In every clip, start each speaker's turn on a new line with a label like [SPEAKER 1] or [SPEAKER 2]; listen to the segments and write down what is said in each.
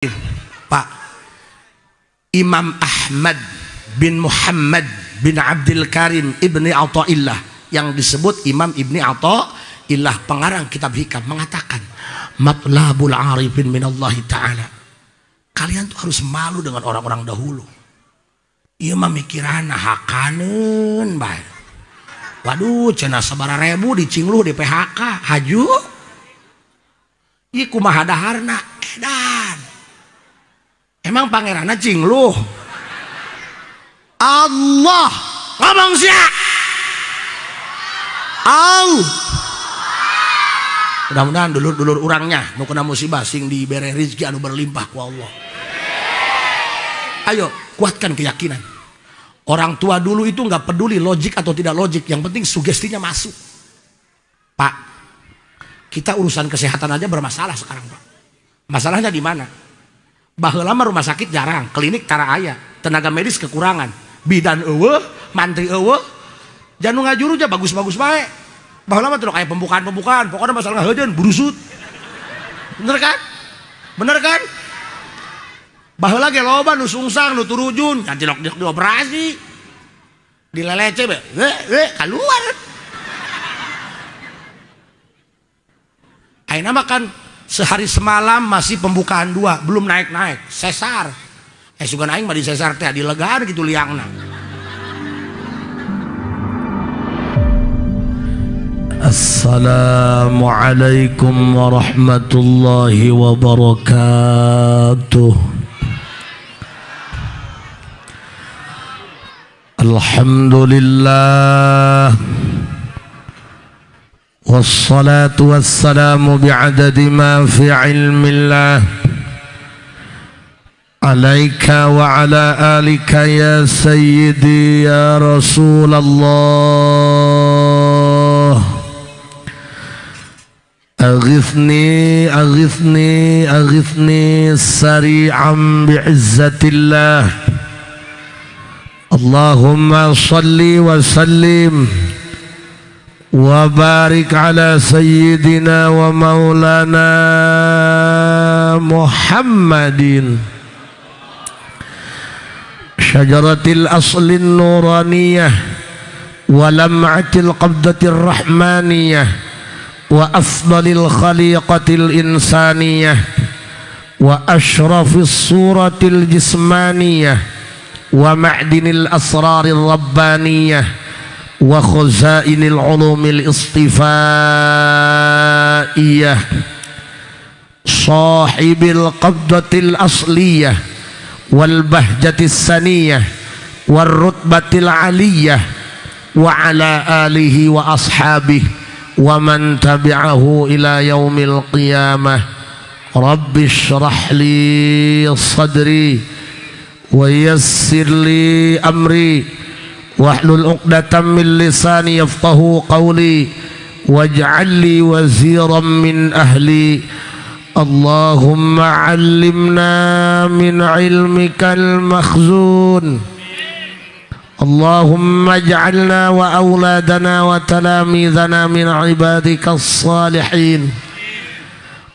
[SPEAKER 1] Pak, Imam Ahmad bin Muhammad bin Abdul Karim Ibni Athaillah yang disebut Imam Ibni Athaillah, pengarang kitab Hikam, mengatakan matlabul arifin minallahi ta'ala. Kalian tuh harus malu dengan orang-orang dahulu. Ieu mah mikirana hakaneun bae. Waduh, cenah sabaraha ribu dicingluh di PHK, haju. Ieu kumaha daharna? Edan. Emang pangeranna cingluh? Allah ngomong sia. Au. Mudah-mudahan dulur-dulur urangnya nu kena musibah sing dibere rezeki anu berlimpah ku Allah. Ayo kuatkan keyakinan. Orang tua dulu itu nggak peduli logik atau tidak logik, yang penting sugestinya masuk. Pak, kita urusan kesehatan aja bermasalah sekarang, Pak. Masalahnya di mana? Baheula mah rumah sakit jarang, klinik tara aya, tenaga medis kekurangan, bidan eueuh, mantri eueuh, janu ngajuru aja bagus-bagus bae. Baheula mah tuh kayak pembukaan-pembukaan, pokoknya masalah heujeun burusut. Bener kan? Bener kan? Baheula ge loba nu sungsang, nu turujun, jantilok dioperasi. Dilelece be, keluar. Ayeuna mah kan sehari semalam masih pembukaan dua, belum naik-naik, sesar. Sugan aing mah di sesar teh dilegaan gitu liangna.
[SPEAKER 2] Assalamualaikum warahmatullahi wabarakatuh. Alhamdulillah. والصلاة والسلام بعدد ما في علم الله عليك وعلى آلك يا سيدي يا رسول الله. أغثني أغثني أغثني سريعا بعزة الله. اللهم صل وسلم وبارك على سيدنا ومولانا محمد شجرة الأصل النورانية ولمعة القبضة الرحمانية وأفضل الخليقة الإنسانية وأشرف الصورة الجسمانية ومعدن الأسرار الربانية وخزائن العلوم الاصطفائية صاحب القبضة الأصلية والبهجة السنية والرتبة العلية وعلى آله وأصحابه ومن تبعه إلى يوم القيامة. رب اشرح لي صدري ويسر لي أمري واحلل عقدة من لساني يفقهوا قولي واجعل لي وزيرا من أهلي. اللهم علمنا من علمك المخزون. اللهم اجعلنا وأولادنا وتلاميذنا من عبادك الصالحين.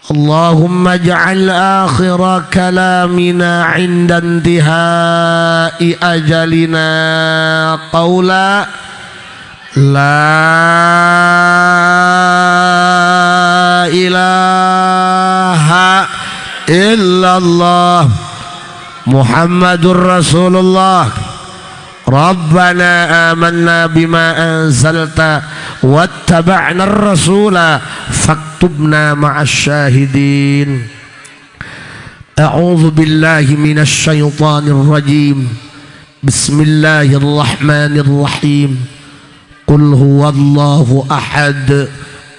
[SPEAKER 2] اللهم اجعل آخر كلامنا عند انتهاء أجلنا قولا لا إله إلا الله محمد رسول الله. ربنا آمنا بما أنزلت واتبعنا الرسول فاكتبنا مع الشاهدين. أعوذ بالله من الشيطان الرجيم. بسم الله الرحمن الرحيم. قل هو الله أحد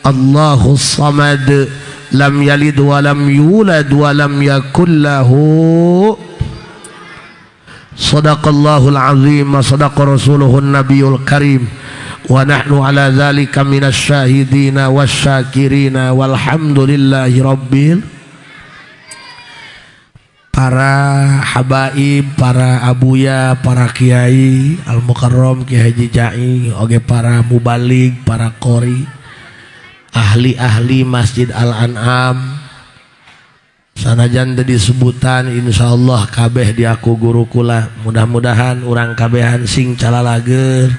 [SPEAKER 2] الله الصمد لم يلد ولم يولد ولم يكن له. صدق الله العظيم وصدق رسوله النبي الكريم ونحن على ذلك من الشاهدين والشاكرين والحمد لله رب. Para habaib, para abuya, para kiai al-mukarram, Kiai Haji Jai, oge para mubalig, para qori, ahli-ahli Masjid Al-An'am, Sanajan teu disebutan insyaallah kabeh diaku guru kula. Mudah-mudahan urang kabehan sing calalager.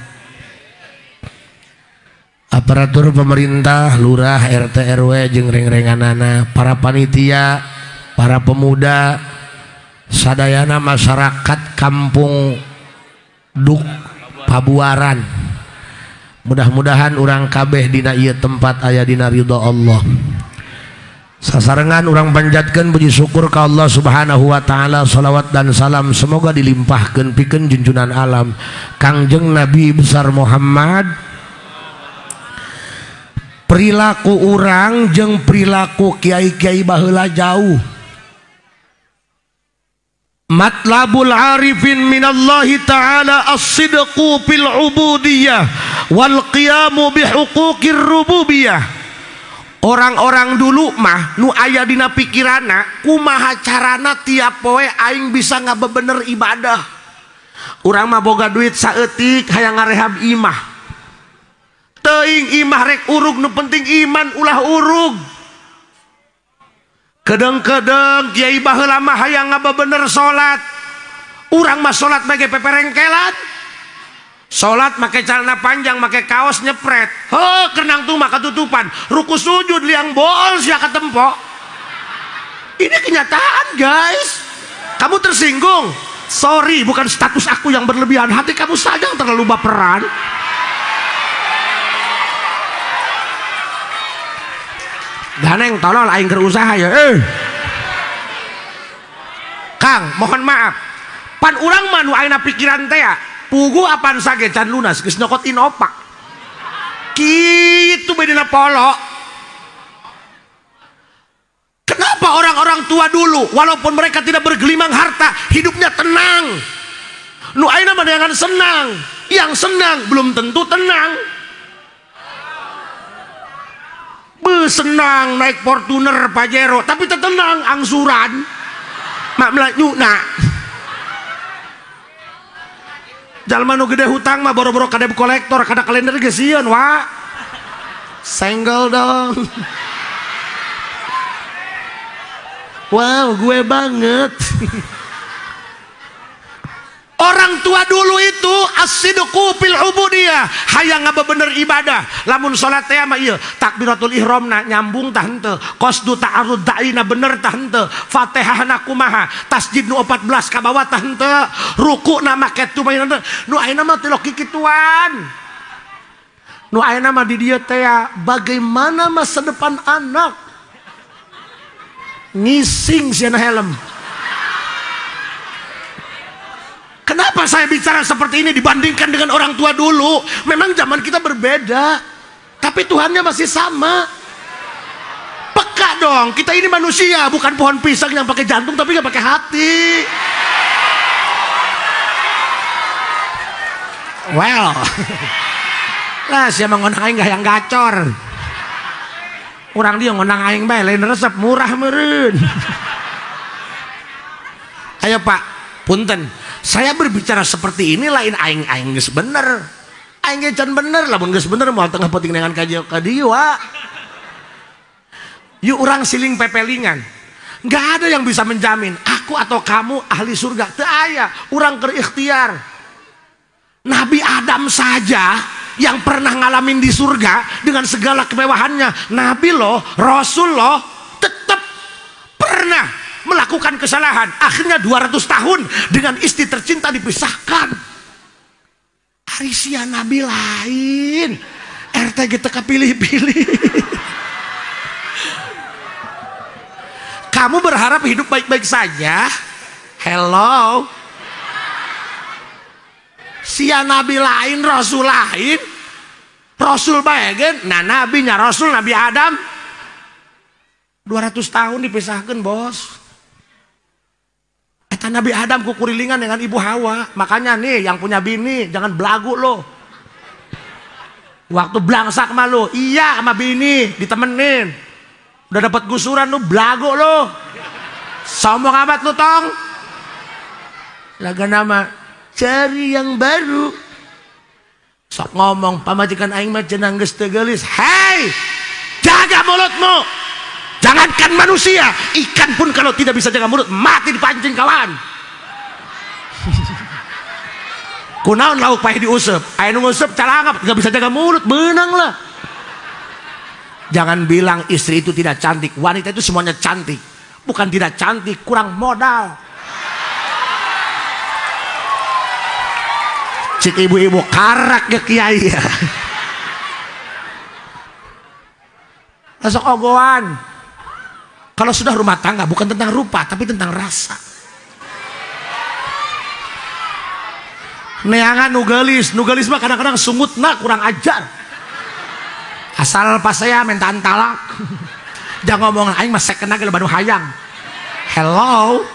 [SPEAKER 2] Aparatur pemerintah, lurah, RT RW jeung rengrenganana, para panitia, para pemuda, sadayana masyarakat kampung Duk Pabuaran. Mudah-mudahan urang kabeh dina ieu tempat aya dina ridha Allah. Sasarengan urang panjatkeun puji syukur ka Allah Subhanahu wa taala, salawat dan salam semoga dilimpahkeun pikeun junjunan alam Kangjeng Nabi besar Muhammad. Perilaku urang jeung perilaku kiai-kiai baheula jauh. Matlabul arifin minallahi ta'ala as-sidqu fil ubudiyah wal qiyamu bihuquqir rububiyah. Orang-orang dulu mah nu aya dina pikirana kumaha carana tiap poe aing bisa ngabebener ibadah. Urang mah boga duit saeutik hayang ngarehab imah. Teuing imah rek urug, nu penting iman ulah urug. Kedeng-kedeng kiai baheula mah hayang ngabebener salat. Urang mah salat make peperengkelan. Salat make celana panjang, make kaos nyepret. Heuh, kenang tuh maka tutupan. Ruku sujud liang bol sia katempo. Ini kenyataan, guys. Kamu tersinggung? Sorry, bukan status aku yang berlebihan. Hati kamu saja yang terlalu baperan. Ganeng tolol aing keur usaha ya. Kang, mohon maaf. Pan urang mah nu ayeuna pikiran teh pugu apaan sage can lunas geus nyokot Innova. Kitu bedina polo. Kenapa orang-orang tua dulu walaupun mereka tidak bergelimang harta, hidupnya tenang. Nu ayeuna mah dengan senang. Yang senang belum tentu tenang. Senang naik Fortuner Pajero tapi tenang angsuran mak melayu nak jalma nu gede hutang mah boro-boro ka debt kolektor kada kalender geus sieun wa senggol dong. Wow, gue banget. Orang tua dulu itu as-sidqu fil ubudiyah, hayang ngabebener ibadah. Lamun salat teh mah ieu takbiratul ihramna nyambung tah henteu, qasdu ta'arud da'ina bener tah henteu, Fatihahna kumaha, tasjid nu 14 ka bawah tah henteu, rukuna make tumaninah. Nu ayeuna mah teu kikituan. Nu ayeuna mah di dieu teh bagaimana masa depan anak? Ngising sieuna helm. Kenapa saya bicara seperti ini dibandingkan dengan orang tua dulu? Memang zaman kita berbeda, tapi Tuhannya masih sama. Peka dong, kita ini manusia, bukan pohon pisang yang pakai jantung tapi nggak pakai hati. Well, lah siapa ngondang aing nggak yang gacor. Orang dia ngondang aing bae lain resep murah meureun. Ayo Pak, punten. Saya berbicara seperti ini lain aing-aing geus bener. Aing ge can bener, lamun geus bener moal tengah penting dengan ka dieu wa. Yuk urang siling pepelingan. Nggak ada yang bisa menjamin aku atau kamu ahli surga. Teu aya, urang keur ikhtiar. Nabi Adam saja yang pernah ngalamin di surga dengan segala kemewahannya, nabi loh, rasul loh, tetap pernah melakukan kesalahan. Akhirnya 200 tahun dengan istri tercinta dipisahkan. Arisia nabi lain RT gitu kepilih-pilih. Kamu berharap hidup baik-baik saja? Hello. Sia nabi lain, rasul lain, rasul bae, nah nabinya rasul Nabi Adam 200 tahun dipisahkan bos. Eta Nabi Adam kukurilingan dengan Ibu Hawa. Makanya nih yang punya bini jangan belagu lo. Waktu blangsak mah lo, iya sama bini ditemenin. Udah dapat gusuran lu belagu lo. Sombong amat lu tong. Laga nama cari yang baru. Sok ngomong pamajikan aing mah cenah geus teu geulis. Hei, jaga mulutmu.
[SPEAKER 1] Jangankan manusia, ikan pun kalau tidak bisa jaga mulut mati dipancing kawan. Kunaon lauk paeh diuseup, aya nu nguseup calangap nggak bisa jaga mulut, beunang lah. Jangan bilang istri itu tidak cantik, wanita itu semuanya cantik. Bukan tidak cantik, kurang modal. Cik ibu-ibu karak ke kiai ya. Langsung ogoan. Kalau sudah rumah tangga bukan tentang rupa tapi tentang rasa. Neangan nugelis, nugelis mah kadang-kadang sungutna kurang ajar. Asal pas saya minta talak. Jangan ngomong aing mah second ge loba nu hayang. Hello.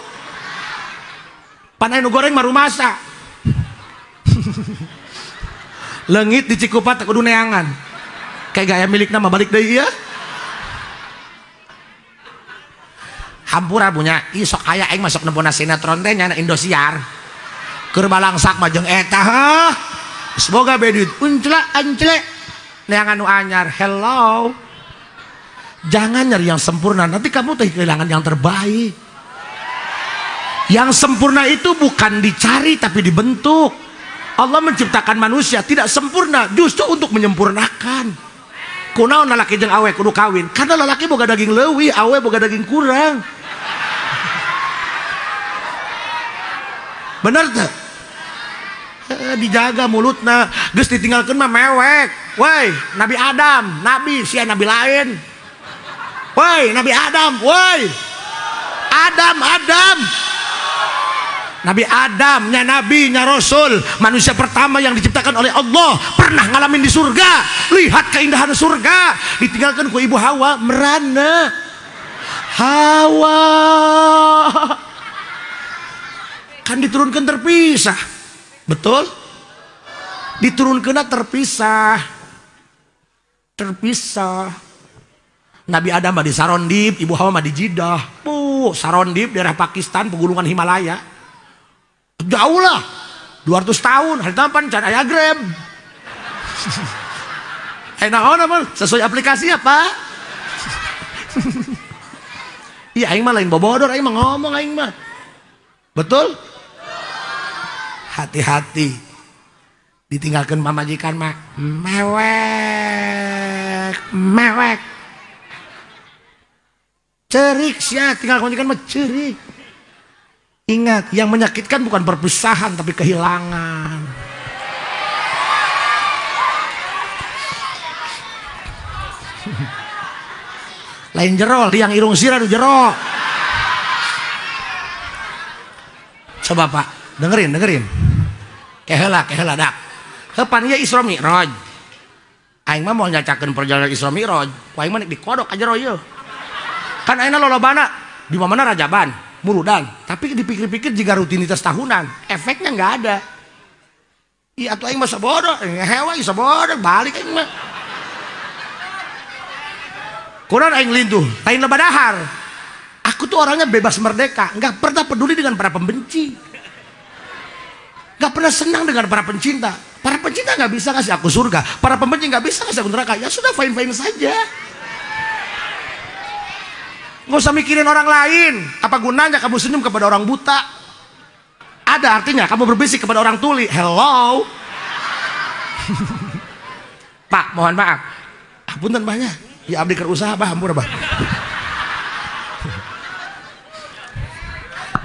[SPEAKER 1] Pan anu goreng mah rumasa. Leungit di Cikupa teh kudu neangan. Kayak gaya milikna mah balik deui ya. Hampura punya, ih sok aya aing masuk nempona sinetron teh nyana Indosiar. Keur balangsak mah jeung eta hah. Semoga be duit uncla ancle. Neangan nu anyar. Hello. Jangan nyari yang sempurna, nanti kamu kehilangan yang terbaik. Yang sempurna itu bukan dicari tapi dibentuk. Allah menciptakan manusia tidak sempurna justru untuk menyempurnakan. Kunaon lalaki jeung awe kudu kawin? Karena lalaki boga daging leuwih, awe boga daging kurang. Bener teu? Dijaga mulutna, geus ditinggalkeun mah mewek. Woi, Nabi Adam, nabi sia nabi lain. Woi, Nabi Adam, woi. Adam, Adam. Nabi Adam, nya nabi, nya rasul, manusia pertama yang diciptakan oleh Allah, pernah ngalamin di surga. Lihat keindahan surga, ditinggalkan ku ibu Hawa merana. Hawa kan diturunkan terpisah. Betul? Diturunkan terpisah. Terpisah. Nabi Adam mah di Sarondip, ibu Hawa mah di Jidah. Sarondip daerah Pakistan, pegunungan Himalaya. Jauh lah, 200 tahun, hari tampan can aya Grab. Naon apa? Sesuai aplikasi apa? Iya, aing mah lain bobodor, aing mah ngomong aing mah. Betul? Hati-hati. Ditinggalkan pamajikan mah mewek, mewek. Cerik sia, tinggal pamajikan mah cerik. Ingat, yang menyakitkan bukan perpisahan tapi kehilangan. Lain jero, liang irung sirah nu jero. Coba Pak, dengerin, dengerin. Keheula, keheula dak. Heupan ieu Isra Mi'raj. Aing mah mau nyacakeun perjalanan Isra Mi'raj, ku aing mah dikodok ka jero ieu. Kan ayeuna lolobana di mana Rajaban, murudan, tapi dipikir-pikir jika rutinitas tahunan, efeknya nggak ada. Iya atuh aing mah sabodoh, hewa sabodoh, balik aing mah. Kurang aing lintuh, lain loba dahar. Aku tuh orangnya bebas merdeka, nggak pernah peduli dengan para pembenci, nggak pernah senang dengan para pencinta. Para pencinta nggak bisa ngasih aku surga, para pembenci nggak bisa ngasih aku neraka. Ya sudah fine fine saja. Nggak usah mikirin orang lain. Apa gunanya kamu senyum kepada orang buta? Ada artinya kamu berbisik kepada orang tuli. Hello. Pak, mohon maaf. Apunten banyak. Ya abdi keur usaha bah, ampun bah.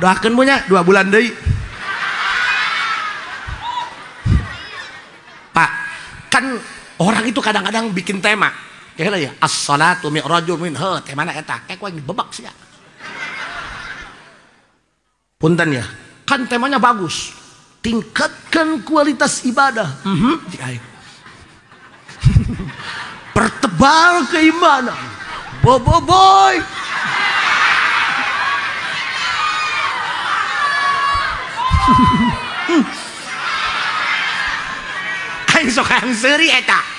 [SPEAKER 1] Doakeun punya 2 bulan deui. Pak, kan orang itu kadang-kadang bikin tema. Kira ya, as-salatu mi'rajul min ha, temana eta? Kayak ku dibebak sia. Punten ya, kan temanya bagus. Tingkatkan kualitas ibadah. Pertebal keimanan. Bobo boy. Aing sok hayang seuri eta.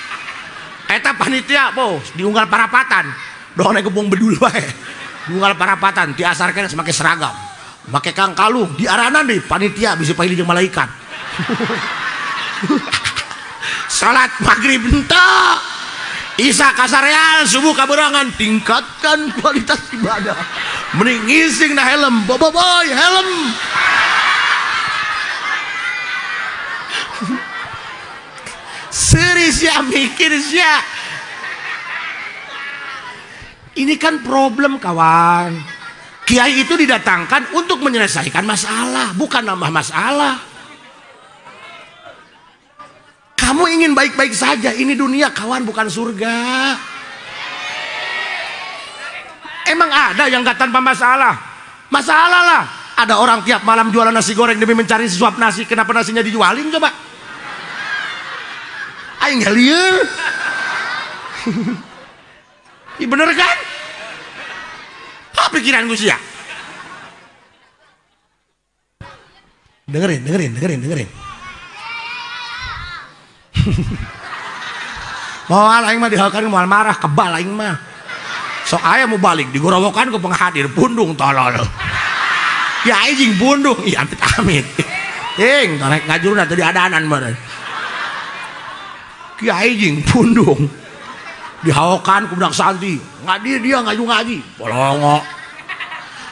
[SPEAKER 1] Eta panitia, bos, diunggal parapatan. Doang naik kebong bedul bae. Diunggal parapatan, diasarkan semakin seragam. Make kang kalung, diaranan deh panitia bisa panggil jeung malaikat. Salat maghrib entah. Isa kasarean subuh kaberangan, tingkatkan kualitas ibadah. Mending ngising na helm, boboiboy helm. Serius ya mikir ya. Ini kan problem kawan. Kiai itu didatangkan untuk menyelesaikan masalah, bukan nambah masalah. Kamu ingin baik-baik saja, ini dunia kawan, bukan surga. Emang ada yang gak tanpa masalah? Masalah lah. Ada orang tiap malam jualan nasi goreng demi mencari sesuap nasi. Kenapa nasinya dijualin coba? Aing lieur. Iya bener kan? Apa pikiran gue sih ya? Dengerin, dengerin, dengerin, dengerin. Moal aing mah dihakan moal marah kebal aing mah. Sok aya mau balik digorowokan ke penghadir pundung tolol. Ya aing jeung pundung, ih amit amit. Ing torek ngajurna tadi adanan meureun. Kiai jeung pundung. Dihaokan ku budak santri, ngadir dia ngaju-ngaji, bolongo.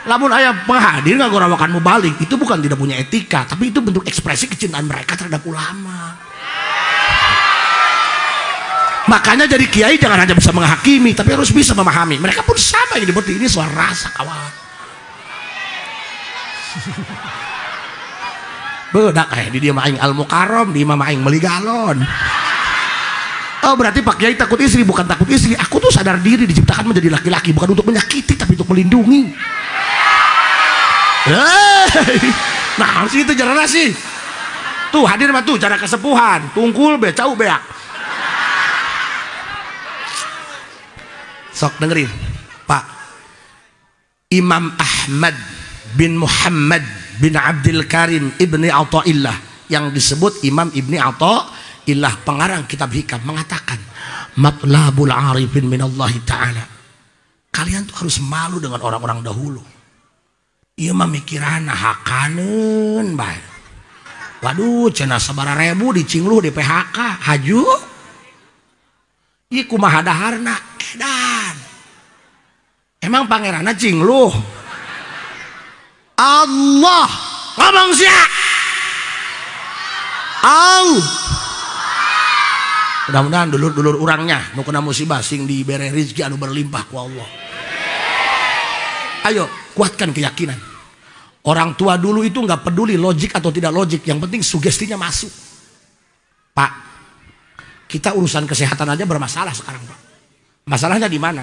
[SPEAKER 1] Lamun aya penghadir ngagorowokan mau balik, itu bukan tidak punya etika, tapi itu bentuk ekspresi kecintaan mereka terhadap ulama. Makanya jadi kiai jangan hanya bisa menghakimi, tapi harus bisa memahami. Mereka pun sama yang seperti ini soal rasa kawan. Bedak di dia mah aing al mukarrom, di mah aing meuli galon. Oh berarti Pak Kiai takut istri, bukan takut istri. Aku tuh sadar diri diciptakan menjadi laki-laki bukan untuk menyakiti tapi untuk melindungi. Hey, nah sih itu jarana sih. Tuh hadir mah tuh cara kesepuhan, tungkul be cau beak. Sok dengerin Pak. Imam Ahmad bin Muhammad bin Abdul Karim Ibni Athaillah yang disebut Imam Ibni Athaillah pengarang kitab Hikam mengatakan matlabul arifin minallahi ta'ala. Kalian tuh harus malu dengan orang-orang dahulu. Ieu mah mikiranna hakaneun bae. Waduh cenah sabaraha ribu dicingluh di PHK haju. Ieu kumaha daharna? Edan. Emang pangeranna cingluh. Allah ngomong sia. Au. Mudah-mudahan dulur-dulur urangnya nu kena musibah sing dibere rezeki anu berlimpah ku Allah. Ayo kuatkan keyakinan. Orang tua dulu itu nggak peduli logik atau tidak logik, yang penting sugestinya masuk. Pak, kita urusan kesehatan aja bermasalah sekarang, Pak. Masalahnya di mana?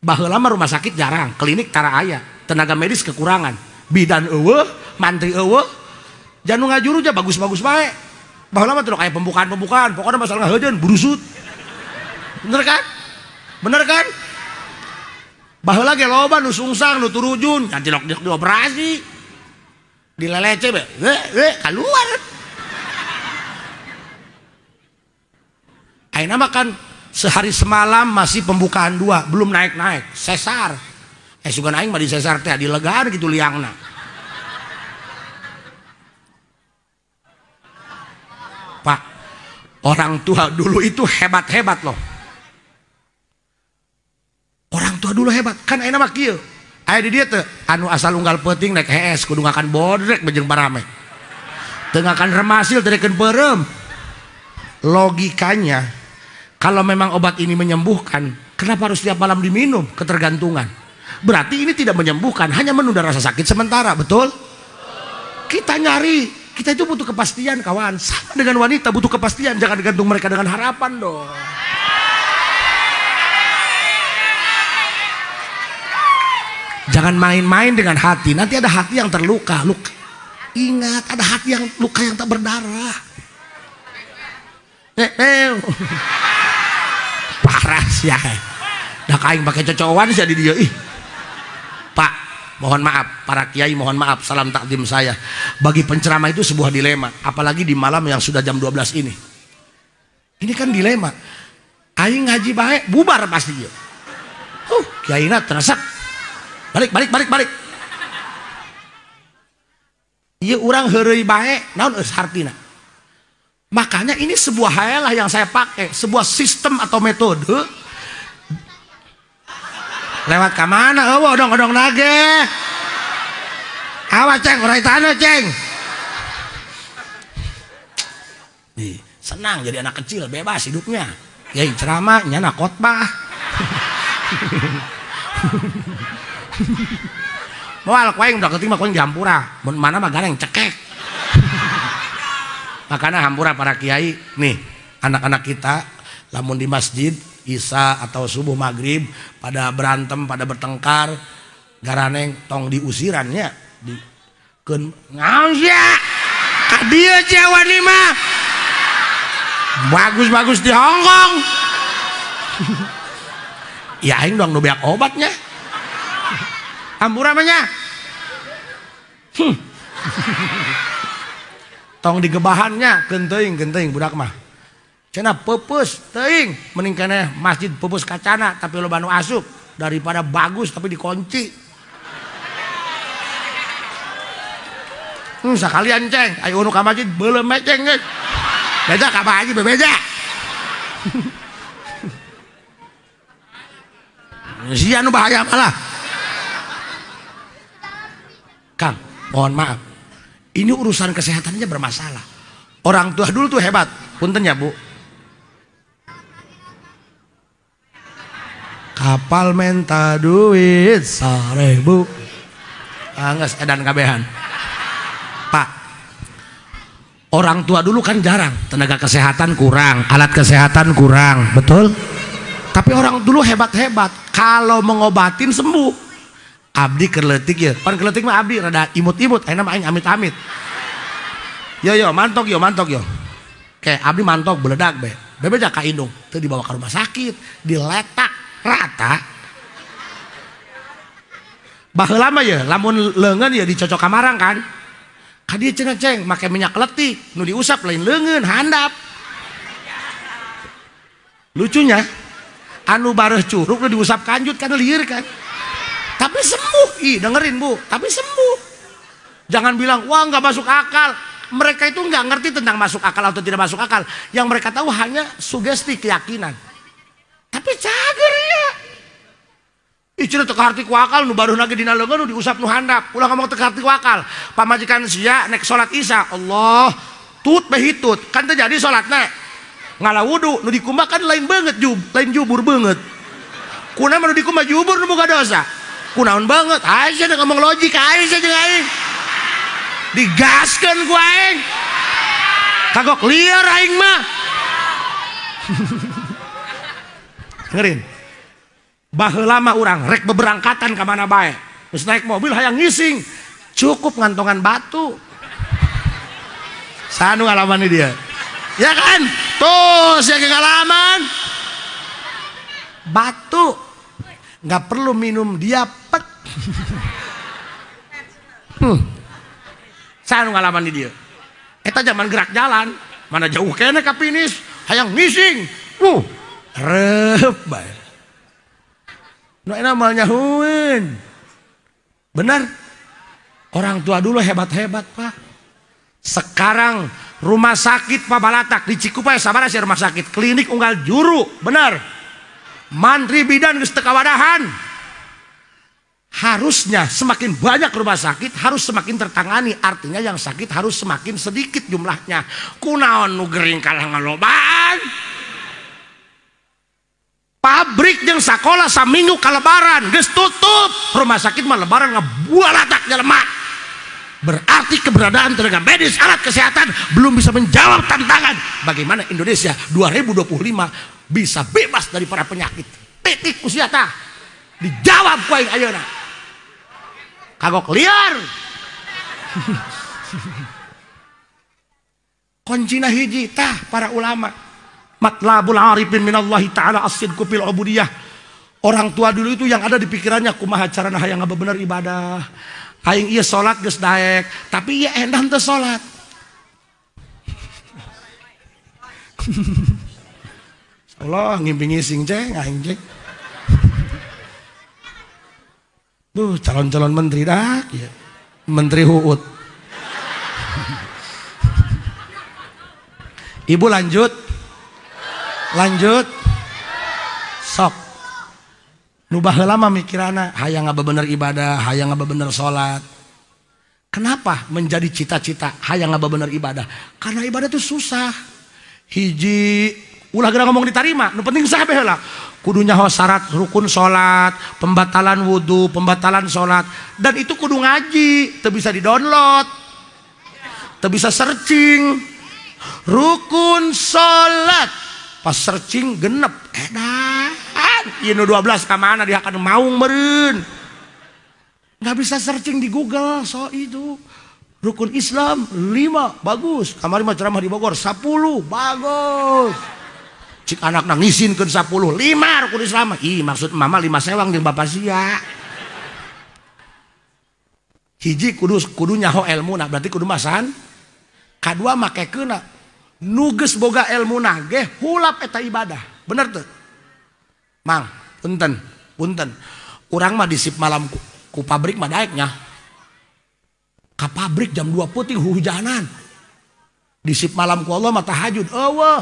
[SPEAKER 1] Baheula mah rumah sakit jarang, klinik tara aya, tenaga medis kekurangan, bidan eueuh, mantri eueuh, janu ngajuru aja bagus-bagus bae. Baheula mah tuh kayak pembukaan-pembukaan, pokoknya masalah ngaheujeun, burusut. Bener kan? Bener kan? Baheula ge loba nu sungsang, nu turujun, jantilok dioperasi. Dilelece be, keluar. Ayeuna mah kan sehari semalam masih pembukaan dua, belum naik-naik, sesar. Sugan aing mah di sesar teh dilegaan gitu liangna. Pak, orang tua dulu itu hebat-hebat loh. Orang tua dulu hebat, kan ayeuna mah kieu. Aya di dieu teh anu asal unggal peuting naik hees kudu ngakan bodrek bejeng parame. Teu ngakan remasil teu reken peureum. Logikanya kalau memang obat ini menyembuhkan, kenapa harus tiap malam diminum? Ketergantungan. Berarti ini tidak menyembuhkan, hanya menunda rasa sakit sementara, betul? Kita nyari, kita itu butuh kepastian kawan. Sama dengan wanita butuh kepastian, jangan gantung mereka dengan harapan dong. Jangan main-main dengan hati, nanti ada hati yang terluka. Luka. Ingat, ada hati yang luka yang tak berdarah. Parah sih ya. Dah kain pakai cocowan sih di dia. Ih. Pak, mohon maaf, para kiai mohon maaf, salam takdim saya. Bagi penceramah itu sebuah dilema, apalagi di malam yang sudah jam 12 ini. Ini kan dilema. Aing ngaji baik, bubar pasti dia. Kiaina teresak. Balik, balik, balik, balik. Ieu urang heureuy bae, naon eus hartina? Makanya ini sebuah hayalah yang saya pakai, sebuah sistem atau metode. Lewat ke mana? Oh, odong-odong nage. Awas ceng, urai tanah ceng. Nih, senang jadi anak kecil, bebas hidupnya. Ya ceramah, nyana khotbah. Moal ku aing udah keting mah ku aing dihampura. Mun mana mah gareng cekek. Makanya hampura para kiai nih, anak-anak kita lamun di masjid isya atau subuh maghrib pada berantem, pada bertengkar, garaneng tong diusirannya di keun ngaon sia ka dieu sia wani mah bagus-bagus di Hongkong. Ya aing dong nu beak obatnya. Hampura mah nya. Tong digebahannya keun teuing budak mah. Cenah peupeus teuing mending keneh masjid peupeus kacana tapi loba nu asup daripada bagus tapi dikunci. Sakalian ceng, ayo nu ka masjid beuleum we ceng geus. Beja ka Pak Haji bebeja. Sia nu bahaya malah. Kang, mohon maaf. Ini urusan kesehatannya bermasalah. Orang tua dulu tuh hebat. Punten ya, Bu. Kapal menta duit 1000. Angges edan kabehan. Pak, orang tua dulu kan jarang, tenaga kesehatan kurang, alat kesehatan kurang, betul? Tapi orang dulu hebat-hebat, kalau mengobatin sembuh. Abdi kerletik ya, pan kerletik mah abdi rada imut-imut, ayeuna mah aing amit-amit. Yo yo mantok yo mantok yo. Kayak abdi mantok beledak be. Bebeja ka indung, teu dibawa ke rumah sakit, diletak rata. Baheula mah ya, lamun leungeun ya dicocok kamarang kan. Ka dieu cenah ceng, make minyak kletik, nu diusap lain leungeun, handap. Lucunya, anu bareuh curug nu diusap kanjut kan lieur kan. Tapi sembuh, ih dengerin bu, tapi sembuh. Jangan bilang, wah nggak masuk akal. Mereka itu nggak ngerti tentang masuk akal atau tidak masuk akal. Yang mereka tahu hanya sugesti keyakinan. Tapi cager ya. Ih cenah teu kaharti ku akal, nu baruh nage dina leungeun nu diusap nu handap. Ulah ngomong teu kaharti ku akal. Pamajikan sia nek salat isya, Allah tut behitut, kan teu jadi salatna. Ngala wudu nu dikumbah kan lain banget jub, lain jubur banget. Kunaon nu dikumbah jubur nu boga dosa. Kunaon banget, aja ngomong logik aja jeung aing. Digaskeun ku aing. Kagok liar aing mah. Dengerin. Baheula mah urang rek beberangkatan ka mana bae. Geus naik mobil hayang ngising, cukup ngantongan batu. Sanu ngalaman dia. Ya kan? Tuh, sia ngalaman. Batu. Nggak perlu minum diapet. Saya ngalaman di dia. Eta zaman gerak jalan, mana jauh kene ka finish, hayang ngising. Reup bae. Nu enak moal nyahueun. Benar? Orang tua dulu hebat-hebat, Pak. Sekarang rumah sakit Pabalatak di Cikupa sabaraha sih rumah sakit, klinik unggal juru, benar. Mantri bidan geus teu kawadahan. Harusnya semakin banyak rumah sakit harus semakin tertangani, artinya yang sakit harus semakin sedikit jumlahnya. Kunaon nu gering kalah ngalobaan. Pabrik jeung sakola saminggu kalebaran geus tutup, rumah sakit mah lebaran ngabualatak jelema. Berarti keberadaan tenaga medis, alat kesehatan belum bisa menjawab tantangan bagaimana Indonesia 2025 bisa bebas dari para penyakit. Titik usia tah. Dijawab ku aing ayeuna. Kagok liar. Kuncina hiji tah para ulama. Matlabul arifin minallahi ta'ala as-sidqu fil ubudiyah. Orang tua dulu itu yang ada di pikirannya kumaha carana hayang ngabener ibadah. Aing ieu salat geus daek, tapi ieu endah teu salat. Allah ngimpi ngising ceng aing ceng. Duh, calon-calon menteri dah ya. Menteri Huut. Ibu lanjut. Lanjut. Sok. Nu baheula mah mikirana hayang ngabebener ibadah, hayang ngabebener salat. Kenapa menjadi cita-cita hayang ngabebener ibadah? Karena ibadah itu susah. Hiji ulah geura ngomong ditarima, nu penting sah bae heula. Kudu nyaho syarat rukun salat, pembatalan wudu, pembatalan salat, dan itu kudu ngaji, teu bisa di-download. Teu bisa searching. Rukun salat pas searching genep edan. Ieu nu 12 ka mana dia akan maung meureun. Nggak bisa searching di Google so itu. Rukun Islam 5 bagus. Kamari mah ceramah di Bogor 10 bagus. Cik anak ngisinkeun 10, 5 rukun Islam. Ih maksud mama 5 sewang jeung bapak sia. Hiji kudu nyaho elmuna berarti kudu masan. Kadua makekeunna nu geus boga elmuna ge hulap eta ibadah. Bener teu? Mang, punten, punten. Urang mah disip malam ku pabrik mah daeknya. Ka pabrik jam 2 peuting hujanan. Disip malam ku Allah mah tahajud. Eueuh.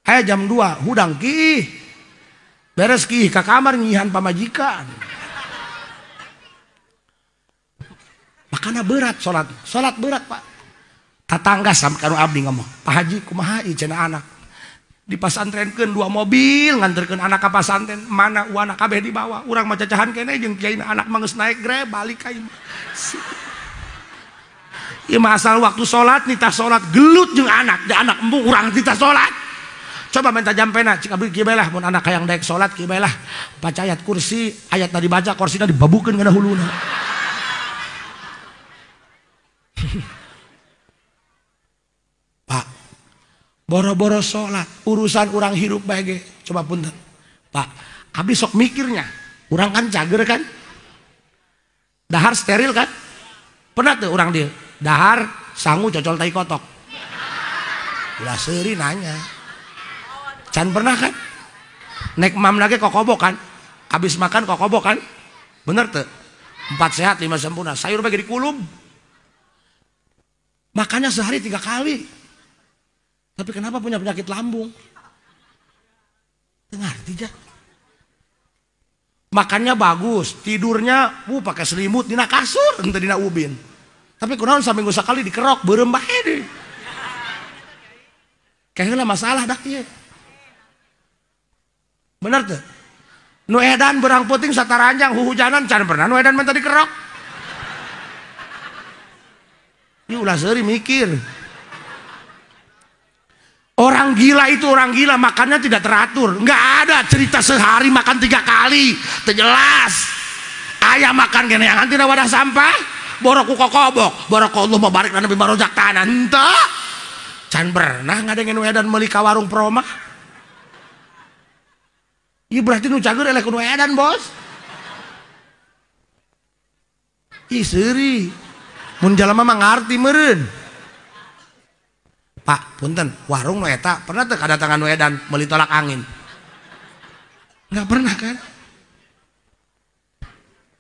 [SPEAKER 1] Aya jam 2 hudang ki. Beres ki ka kamar nyihan pamajikan. Makana berat salat. Salat berat, Pak. Tatangga sam kanu abdi ngomong, "Pak Haji kumaha ieu cenah anak?" Dipasantrenkeun 2 mobil nganterkeun anak ka pasantren, mana uana kabeh dibawa. Urang mah cacahan keneh jeung kiai anak mah geus naik Grab balik ka imah. Ieu mah asal waktu salat nitah salat gelut jeung anak, da anak embung urang nitah salat. Coba minta jampena cik abdi kieu bae lah mun anak hayang daek salat kieu bae lah. Baca ayat kursi, ayat tadi dibaca kursina dibabukeun kana huluna. Pak, boro-boro sholat, urusan orang hirup bae ge. Coba punten. Pak, abdi sok mikirnya, urang kan cager kan? Dahar steril kan? Pernah tuh orang dia, dahar sangu cocol tai kotok. Ulah seuri nanya. Can pernah kan? Nek mam lagi kokobok kan? Habis makan kokobok kan? Bener tuh? 4 sehat 5 sempurna. Sayur bagi dikulub. Makannya sehari 3 kali. Tapi kenapa punya penyakit lambung? Ngerti ja. Makannya bagus, tidurnya pakai selimut dina kasur, henteu dina ubin. Tapi kunaon saminggu sakali dikerok beureum bae deui. Kayaknya masalah dah ieu. Bener tuh? Nu edan berang puting sataranjang huhujanan can pernah nu edan minta dikerok. Ini ulah seuri mikir. Orang gila itu orang gila, makannya tidak teratur. Nggak ada cerita sehari makan 3 kali, terjelas. Ayah makan gini yang nanti wadah sampah, boroku kokobok, boroku Allah mau balik dan lebih marojak tanah. Entah, can pernah ngadengin edan meuli ka warung proma. Iya berarti nu cager eleh kudu edan bos. Ih seuri, mun jalma mah ngarti meureun. Pak, punten, warung nu eta pernah teu kadatangan nu edan meuli tolak angin? Nggak pernah kan?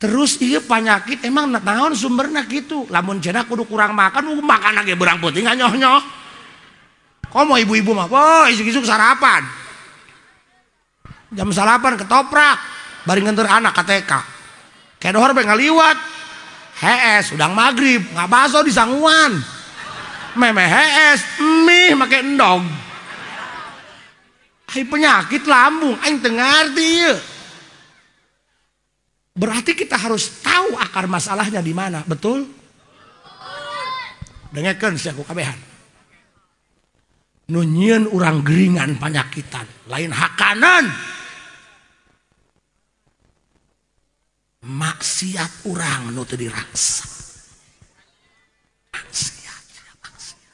[SPEAKER 1] Terus iya penyakit emang naon sumberna gitu. Lamun cenah kudu kurang makan, makan lagi berang putih nyoh-nyoh. Komo ibu-ibu mah, wah isuk-isuk sarapan. Jam salapan ketoprak, bari nganter anak ka TK. Kedohor bae ngaliwat. Hees, udang maghrib, ngabaso di sanguan. Meme hees, mie make endog. Ai penyakit lambung, aing teu ngarti ieu. Berarti kita harus tahu akar masalahnya di mana, betul? Dengekeun sia ku kabehan. Nu nyieun urang geringan panyakitan, lain hakanan. Maksiat urang nu teu diraksa. Maksiat, maksiat.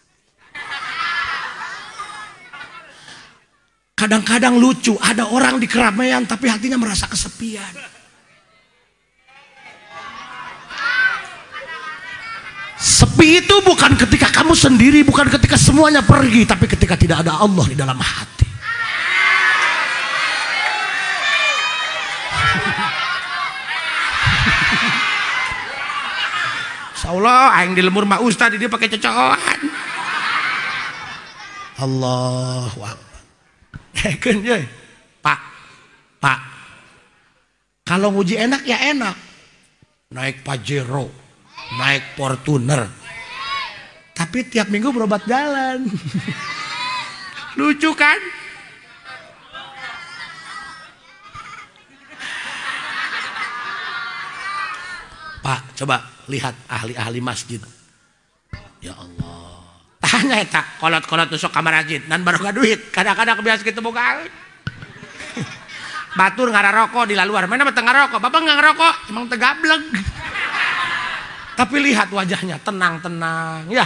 [SPEAKER 1] Kadang-kadang lucu, ada orang di keramaian tapi hatinya merasa kesepian. Sepi itu bukan ketika kamu sendiri, bukan ketika semuanya pergi, tapi ketika tidak ada Allah di dalam hati. Insyaallah aing di lemur mah ustad dia pakai cocokan. Allahu Akbar. Keun ye. Pak. Pak. Kalau nguji enak ya enak. Naik Pajero, naik Fortuner. Tapi tiap minggu berobat jalan. Lucu kan? Pak, coba lihat ahli-ahli masjid. Ya Allah. Tanya eta, kolot-kolot tusuk kamar masjid dan baru gak duit. Kadang-kadang kebiasa kita boga. Batur ngararokok di laluar. Mana mah teu ngarokok? Bapak nggak ngerokok, emang tegablek. Tapi lihat wajahnya, tenang-tenang ya.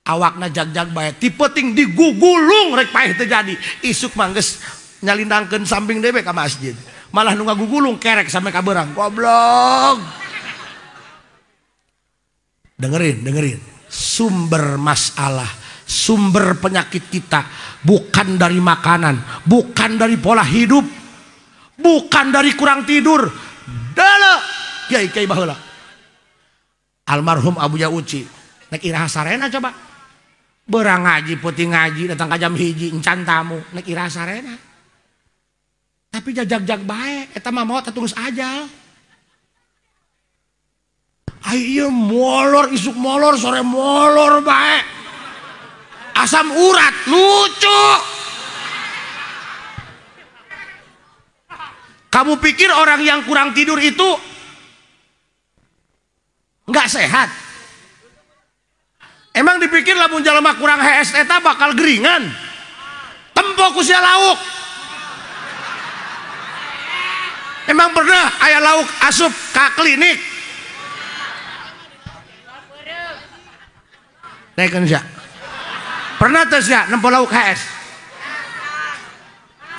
[SPEAKER 1] Awakna jag-jag bae, tipe ting digugulung rek paeh teu jadi. Isuk mah geus nyalindangkeun samping dewe ka masjid. Malah nu ngagugulung kerek sampai ka beurang. Goblok. Dengerin, dengerin. Sumber masalah, sumber penyakit kita bukan dari makanan, bukan dari pola hidup, bukan dari kurang tidur. Dala kiai kiai baheula. Almarhum Abu Yauci nek iraha sarena coba. Berang ngaji, peuting ngaji, datang ka jam 1 encan tamu, nek iraha sarena. Tapi jajag-jag bae, eta mah maot terus ajal. Ai ieu molor, isuk molor, sore molor bae. Asam urat lucu. Kamu pikir orang yang kurang tidur itu nggak sehat? Emang dipikir lamun jalma kurang HS eta bakal geringan? Tempo ku sia lauk. Emang pernah aya lauk asup ka klinik? Naikkeun sia. Pernah teu sia nempo lauk HS?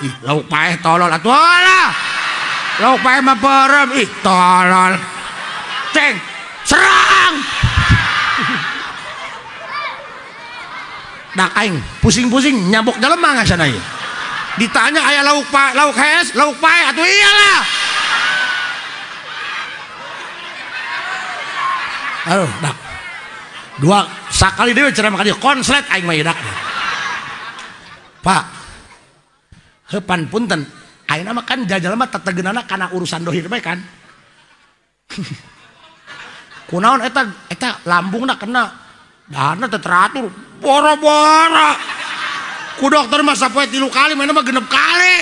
[SPEAKER 1] Ih, lauk paeh tolol atuh lah. Lauk paeh mah perem, ih tolol. Ceng, serang. Dak aing pusing-pusing nyabok jelema ngasana ieu. Ditanya aya lauk paeh, lauk HS, lauk paeh atuh iyalah. Aduh, dak. Dua sakali deui ceramah ka dieu konslet aing mah dak. Pak. Heupan punten, ayeuna mah kan jajalma tetegeunana kana urusan dohir bae kan. Kunaon eta eta lambungna kena daharna teu teratur, boro-boro. Ku dokter mah sapoe 3 kali, mana mah 6 kali.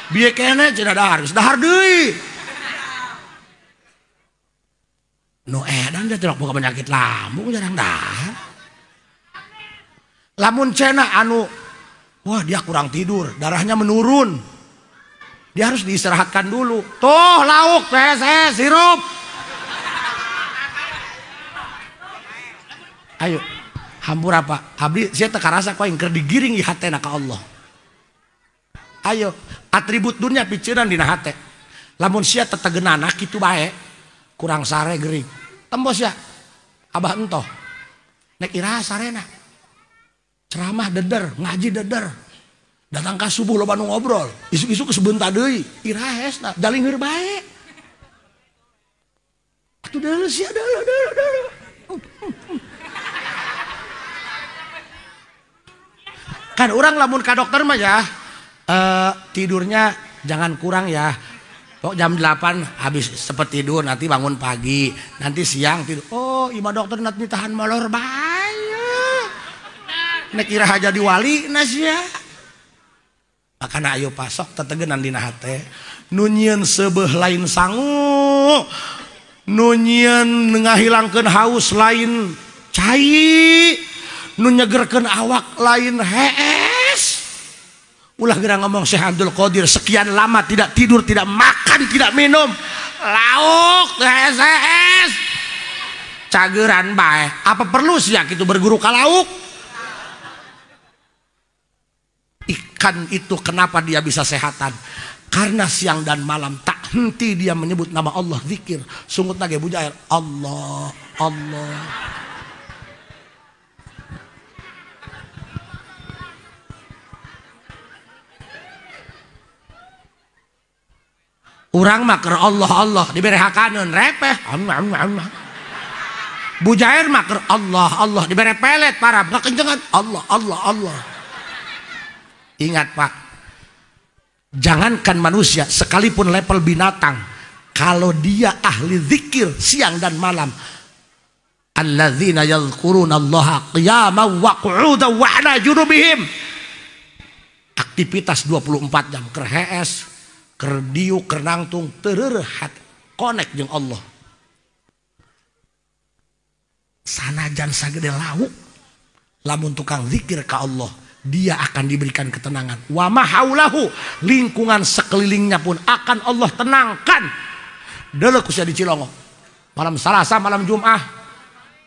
[SPEAKER 1] Bieu keneh cenah dahar, geus dahar deui. Nu edan teh boga penyakit lambung jarang dahar. Lamun cenah anu wah dia kurang tidur, darahnya menurun. Dia harus diistirahatkan dulu. Tuh lauk, PSS, sirup. Ayo, hambur apa? Abdi sia teu karasa ku aing keur digiring ieu hatena ka Allah. Ayo, atribut dunia piceunaan dina hate. Lamun sia tetegeunana kitu bae, kurang sare gering. Tembos ya, abah entoh. Nek iraha sarena. Ceramah deder, ngaji deder. Datang ka subuh loba nu ngobrol, isuk-isuk sebentar deui, iraha hesna, jalingheur bae. Atuh deuleu sia deuleu deuleu deuleu. Kan orang lamun ka dokter mah ya, tidurnya jangan kurang ya. Pok jam 8 habis sempet tidur, nanti bangun pagi, nanti siang tidur. Oh, ima dokter nanti tahan molor bae. Nek iraha jadi wali sia. Makana ayo pasok tetegenan dina hate. Nu nyieun seubeuh lain sangu, nu nyieun ngahilangkeun haus lain cai, nu nyegerkeun awak lain hees. Ulah geura ngomong Syekh Abdul Qadir sekian lama tidak tidur, tidak makan, tidak minum. Lauk hees. Cageran bae. Apa perlu sia kitu berguru ka lauk? Ikan itu kenapa dia bisa sehatan? Karena siang dan malam tak henti dia menyebut nama Allah, zikir. Sungut nage bujair, Allah, Allah. Urang mah keur Allah Allah dibere hakaneun repeh. Bujair mah keur Allah Allah dibere pelet parab ngakencengan Allah Allah Allah. Ingat Pak, jangankan manusia, sekalipun level binatang, kalau dia ahli zikir siang dan malam, alladzina yadhkurunallaha qiyaman wa qu'udan wa 'ala junubihim, aktivitas 24 jam, keur hees, keur diuk, keur nangtung, teu konek jeung Allah. Sanajan sagede lauk, lamun tukang zikir ka Allah, dia akan diberikan ketenangan. Wa ma haulahu, lingkungan sekelilingnya pun akan Allah tenangkan. Deuleu kusia di Cilongo. Malam Salasa, malam Jumat,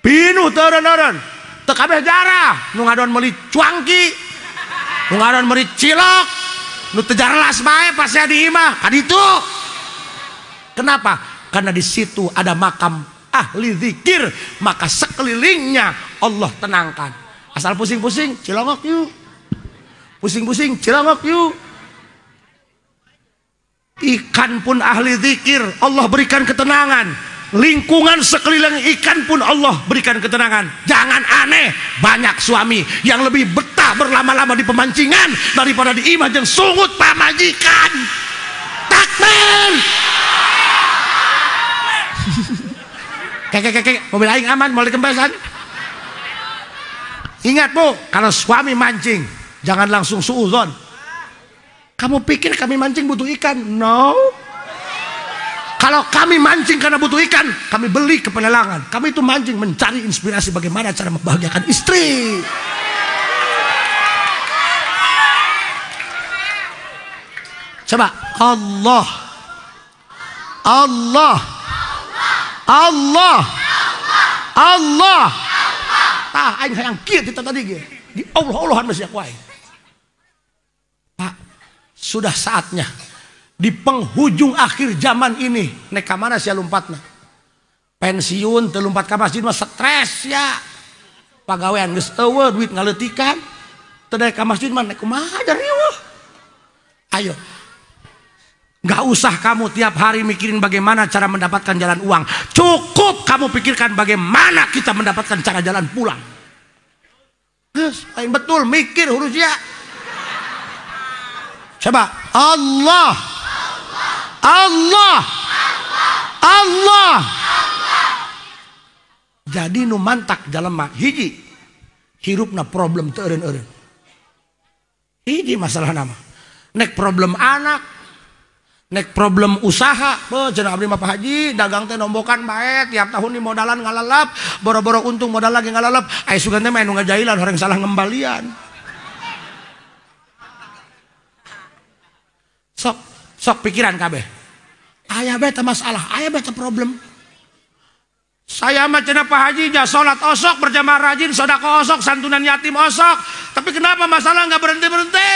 [SPEAKER 1] pinuh teureun-eureun. Teu kabeh jarah, nu ngadon meuli cuangki, nu ngadon meuli cilok, nu teu jarlas bae pas di imah, ka ditu. Kenapa? Karena di situ ada makam ahli zikir, maka sekelilingnya Allah tenangkan. Asal pusing-pusing, Cilongok yuk. Pusing-pusing, Cilongok yuk. Ikan pun ahli zikir, Allah berikan ketenangan. Lingkungan sekeliling ikan pun Allah berikan ketenangan. Jangan aneh, banyak suami yang lebih betah berlama-lama di pemancingan daripada di imah jeung sungut pamajikan. Takbir. Kek, mobil aing aman, mau dikempesan. Ingat Bu, kalau suami mancing, jangan langsung suuzon. Kamu pikir kami mancing butuh ikan? No. Kalau kami mancing karena butuh ikan, kami beli ke pelelangan. Kami itu mancing mencari inspirasi bagaimana cara membahagiakan istri. Coba, Allah, Allah, Allah, Allah. Tah aing hayang kieu kita tadi ge. Di Allah-Allahan masih aku aing. Pak, sudah saatnya di penghujung akhir zaman ini, nek ka mana sia lompatna? Pensiun teu lompat ka masjid mah stres ya. Pagawean geus eueuh, duit ngaleutikan. Teu daek ka masjid mah nek kumaha riweuh. Ayo. Gak usah kamu tiap hari mikirin bagaimana cara mendapatkan jalan uang. Cukup kamu pikirkan bagaimana kita mendapatkan cara jalan pulang. Yes, lain betul mikir hurufnya. Coba Allah, Allah, Allah. Jadi nu mantak jalema hiji hirupna problem teu eureun-eureun. Hiji masalah nama. Nek problem anak, nek problem usaha, beuh cenah abdi mah Pak Haji, dagang teh nombokan bae, tiap tahun di modalan ngalalap, boro-boro untung modal lagi ngalalap, aya sugan teh mah nu ngajailan horeng salah ngembalian. Sok, sok pikiran kabeh. Aya bae teh masalah, aya bae teh problem. Saya mah cenah Pak Haji ja salat osok, berjamaah rajin, sedekah osok, santunan yatim osok. Tapi kenapa masalah enggak berhenti-berhenti?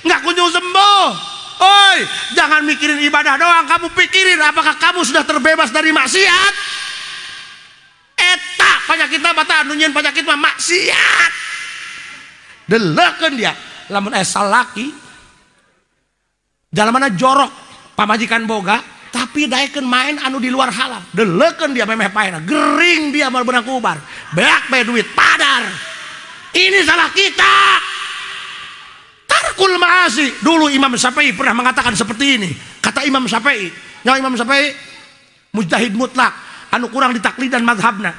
[SPEAKER 1] Enggak kunjung sembuh. Oi, jangan mikirin ibadah doang, kamu pikirin apakah kamu sudah terbebas dari maksiat. Eta penyakitna bata anu nyieun penyakit mah maksiat. Deleukeun dia, lamun aya salaki jalamana jorok, pamajikan boga, tapi daekeun main anu di luar halal. Deleukeun dia memeh paena, gering dia mal beunang kubar. Beak bae duit padar. Ini salah kita. Tarkul ma'asi. Dulu Imam Syafi'i pernah mengatakan seperti ini. Kata Imam Syafi'i, nyawa Imam Syafi'i mujtahid mutlak, anu kurang ditaklid dan madhabna.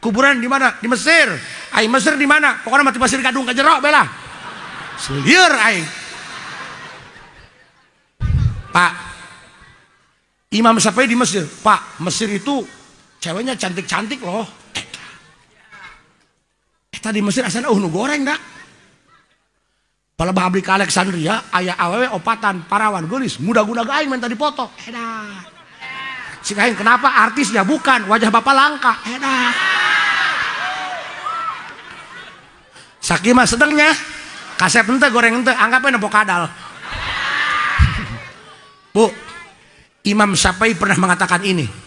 [SPEAKER 1] Kuburan di mana? Di Mesir. Ai Mesir di mana? Pokoknya mati pasir kadung ka jero belah. Selieur aing. Pak, Imam Syafi'i di Mesir. Pak, Mesir itu ceweknya cantik-cantik loh. Eta di Mesir asana nu goreng dak. Palebah abdi ka Alexandria aya awewe opatan parawan geulis muda-muda aing minta dipoto. Edan. Sing aing kenapa artisnya bukan wajah bapak langka. Edan. Sakieu mah sedengnya. Kasep henteu goreng henteu anggap we nempo kadal. Bu, Imam Syafi'i pernah mengatakan ini.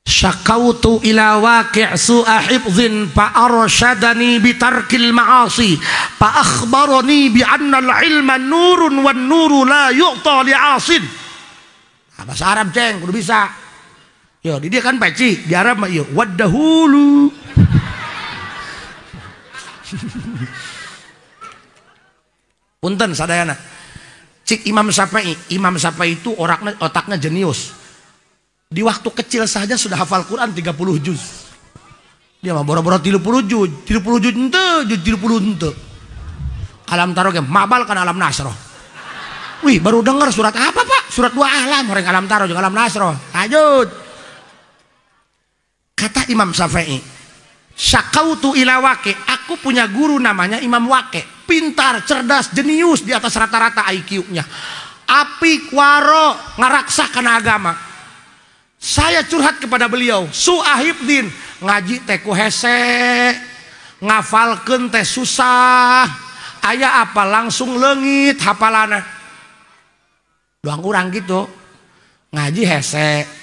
[SPEAKER 1] Syakautu ila waqi' su'a hifdzin fa arsyadani bi tarkil ma'asi fa akhbarani bi anna al-ilma nurun wan nuru la yu'ta li'asin. Nah, bahasa Arab ceng kudu bisa. Yo, di dia kan peci, di Arab mah ieu wadahulu. Punten sadayana. Cik Imam Syafi'i, Imam Syafi'i itu oraknya, otaknya jenius. Di waktu kecil saja sudah hafal Quran 30 juz. Dia mah boro-boro 30 juz, 30 juz henteu, juz 30 henteu. Alam taro ge mabal kana alam nasroh. Wih, baru dengar surat apa, Pak? Surat dua alam, orang alam taro jeung alam nasroh. Lanjut. Kata Imam Syafi'i, syakautu ila Waqi, aku punya guru namanya Imam Waqi, pintar, cerdas, jenius di atas rata-rata IQ-nya. Apik, waro, ngaraksa kana agama. Saya curhat kepada beliau, suahibdin, ngaji teh ku hese, ngafalkeun teh susah, aya apa langsung leungit hafalana. Doang urang gitu, ngaji hese.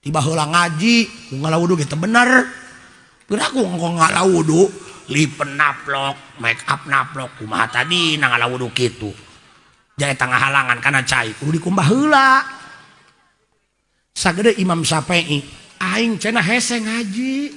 [SPEAKER 1] Tiba heula ngaji, ngala wudu gitu bener. Piraku ngala wudu, lipen naplok, make up naplok, kumaha tadi ngala wudu kitu. Jaya tengah halangan kana cai, kudu dikumbah heula. Sagede Imam Syafi'i, aing cenah hese ngaji.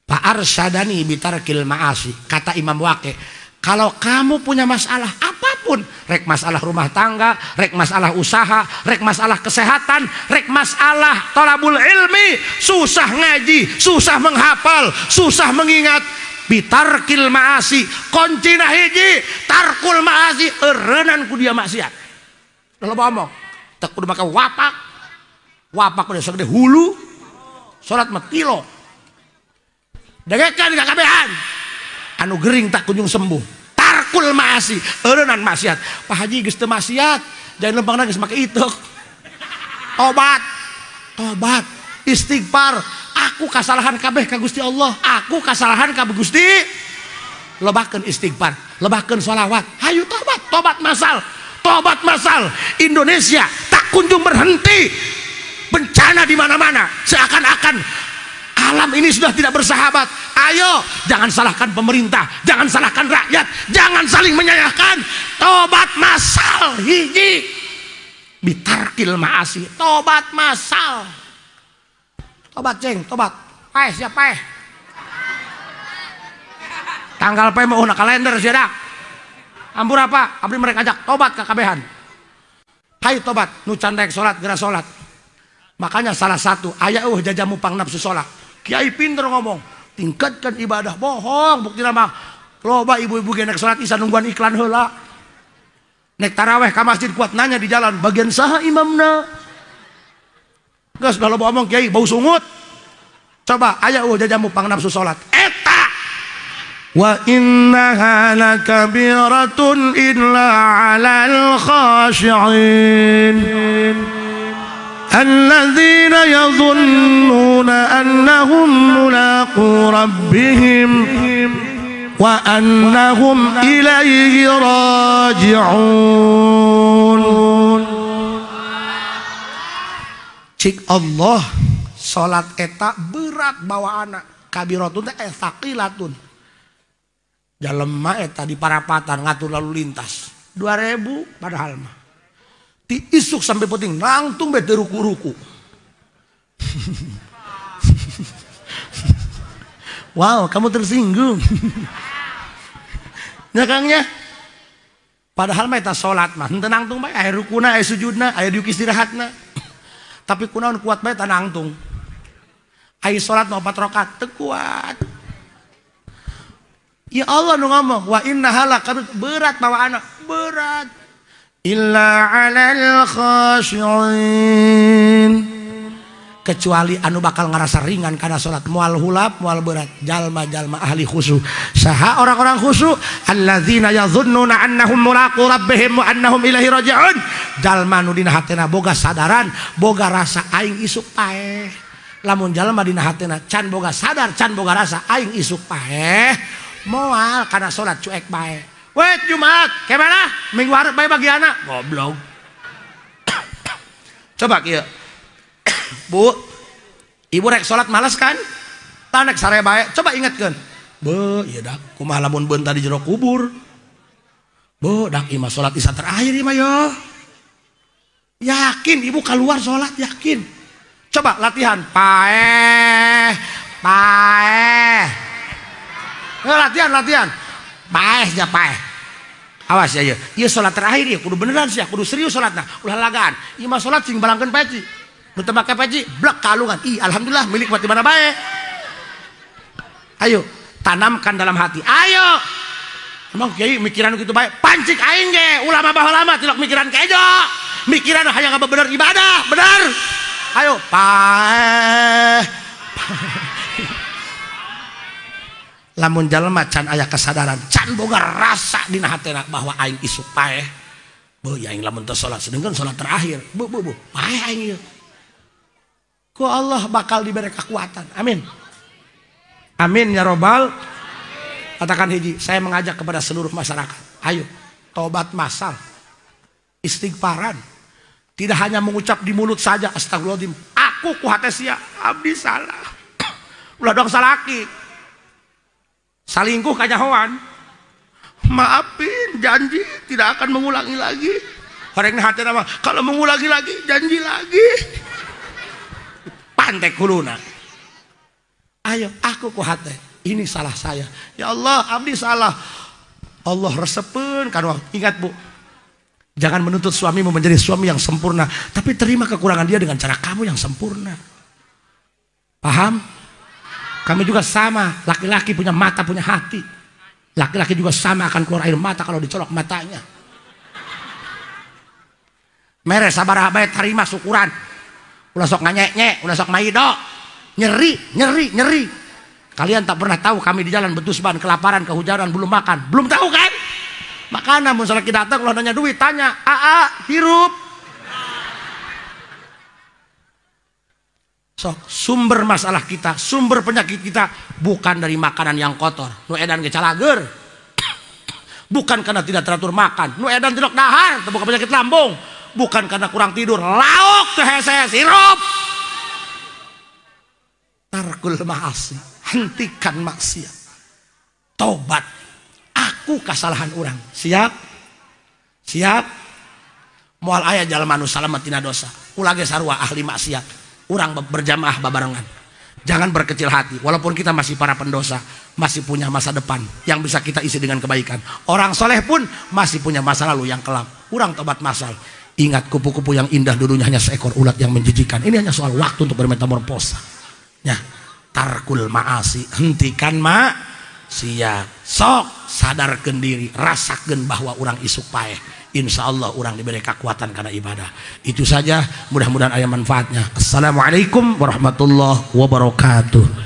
[SPEAKER 1] Fa arsadani bitarkil ma'asi, kata Imam Waqi, kalau kamu punya masalah apapun, rek masalah rumah tangga, rek masalah usaha, rek masalah kesehatan, rek masalah tolabul ilmi, susah ngaji, susah menghafal, susah mengingat, bitarkil ma'asi, kuncina hiji, tarkul ma'asi, eureunnan ku dia maksiat. Loba omong, teu kudu make wapak. Wapak udah segede hulu, salat mah tilo. Dengekeun kakabehan. Anu gering tak kunjung sembuh. Tarkul maasi, eureunnan maksiat. Pak Haji geus teu maksiat, jangan lempangna geus make iteuk. Tobat. Tobat, istighfar. Aku kasalahan kabeh ka Gusti Allah, aku kasalahan ka Gusti. Lobakeun istighfar, lobakeun sholawat. Hayu tobat, tobat masal. Tobat masal. Indonesia tak kunjung berhenti. Bencana di mana-mana, seakan-akan alam ini sudah tidak bersahabat. Ayo, jangan salahkan pemerintah, jangan salahkan rakyat, jangan saling menyalahkan. Tobat masal hiji, bitarkil maasi, tobat masal. Tobat ceng, tobat. Paeh siap paeh. Tanggal paeh mau na kalender sia dak. Ampura apa? Abdi mereka ajak tobat ka kabehan. Hayu tobat, nu can daek salat geura salat. Makanya salah satu aya eueuh jajamu pang nafsu salat. Kiai pinter ngomong, tingkatkan ibadah. Bohong, bukti mah loba ibu-ibu ge nek salat isa nungguan iklan heula. Nek taraweh ka masjid kuat nanya di jalan, bagian saha imamna? Geus da loba omong kiai bau sungut. Coba aya eueuh jajamu pang nafsu salat. Eta
[SPEAKER 2] wa innaha lakabiratun illa 'alal khashi'in alladzina yadhunnuna annahum mulaqu rabbihim wa annahum ilaihi raji'un.
[SPEAKER 1] Cik Allah, salat eta berat bawaana, kabiratun teh tsaqilatun. Jalema eta di parapatan ngatur lalu lintas 2000 padahal mah ti isuk sampai penting langsung be teu ruku-ruku. Wow, kamu tersinggung. Nya Kangnya, padahal mah eta salat mah henteu nangtung bae, aya rukuna, aya sujudna, aya diuk istirahatna. Tapi kunaon kuat bae ta nangtung. Aya salat nu 4 rakaat teu kuat. Ya Allah nu ngomong wa innaha lakabiratun, berat bawa anak, berat.
[SPEAKER 2] Illa 'alal khashi'in,
[SPEAKER 1] kecuali anu bakal ngerasa ringan karena salat, mual hulap mual berat, jalma-jalma ahli khusyuk. Saha orang-orang khusyuk, alladzina yadhunnuna annahum mulaqu rabbihim wa annahum ilaihi raji'un. Jalma nu dina hatena boga sadaran, boga rasa aing isuk paeh. Lamun jalma dina hatena can boga sadar, can boga rasa aing isuk paeh, moal karena salat cuek bae. Wait Jumat, kemana? Minggu hareup bae bagiana. Goblok. Coba kieu. Bu, ibu rek salat malas kan? Tanek sare bae. Coba ingatkeun. Be, ieu dak kumaha lamun beun tadi jero kubur. Bu, dak ieu mah salat isa terakhir ieu mah yo. Yakin ibu keluar salat yakin. Coba latihan paeh paeh. Latihan latihan. Paeh ja paeh. Awas ya ieu. Ieu salat terakhir ieu kudu beneran sia, kudu serius salatna. Ulah lagaan. Ieu mah salat sing balangkeun peci. Nu teu make peci blek kalungan. Ih alhamdulillah milik mati mana bae. Ayo tanamkan dalam hati. Ayo. Emang kiai mikiran gitu bae. Pancik aing ge ulama baheula mah tilok mikiran kejo. Mikiran hayang bener ibadah, bener. Ayo paeh. Lamun jalma can aya kesadaran, can boga rasa dina hatena bahwa aing isuk paeh. Beuh aing lamun teu salat, sedengkeun salat terakhir. Beuh beuh beuh, paeh aing ieu. Ku Allah bakal diberi kekuatan. Amin. Amin ya robbal. Katakan hiji, saya mengajak kepada seluruh masyarakat. Ayo, tobat massal. Istighfaran. Tidak hanya mengucap di mulut saja astagfirullahaladzim. Aku ku hate sia, abdi salah. Ulah dong salaki. Salingkuh kanyahoan. Maafin, janji tidak akan mengulangi lagi. Horeng hati nama, kalau mengulangi lagi, janji lagi. Pantek huluna. Ayo, aku ku hate. Ini salah saya. Ya Allah, abdi salah. Allah resepeun kan. Ingat Bu, jangan menuntut suamimu menjadi suami yang sempurna, tapi terima kekurangan dia dengan cara kamu yang sempurna. Paham? Kami juga sama, laki-laki punya mata, punya hati. Laki-laki juga sama akan keluar air mata kalau dicolok matanya. Mere sabaraha bae tarima syukuran. Ulah sok nganyek-nyek, ulah sok maido. Nyeri, nyeri, nyeri. Kalian tak pernah tahu kami di jalan betus ban, kelaparan, kehujanan, belum makan. Belum tahu kan? Makanya mun salaki datang ulah nanya duit, tanya, "Aa, hirup?" Sok, sumber masalah kita, sumber penyakit kita bukan dari makanan yang kotor. Nu edan ge calager. Bukan karena tidak teratur makan. Nu edan tilok dahar, teu boga penyakit lambung. Bukan karena kurang tidur. Lauk teu hese sirup. Tarkul ma'asi, hentikan maksiat. Tobat. Aku kesalahan orang. Siap? Siap? Moal aya jalma nu salamet tina dosa. Ulah ge sarua ahli maksiat. Urang berjamaah babarengan. Jangan berkecil hati. Walaupun kita masih para pendosa, masih punya masa depan yang bisa kita isi dengan kebaikan. Orang soleh pun masih punya masa lalu yang kelam. Urang tobat masal. Ingat, kupu-kupu yang indah dulunya hanya seekor ulat yang menjijikan. Ini hanya soal waktu untuk bermetamorfosa. Ya, tarkul ma'asi, hentikan maksiat. Sok sadarkeun diri, rasakeun bahwa urang isuk paeh. Insya Allah orang diberi kekuatan karena ibadah. Itu saja, mudah-mudahan ada manfaatnya. Assalamualaikum warahmatullahi wabarakatuh.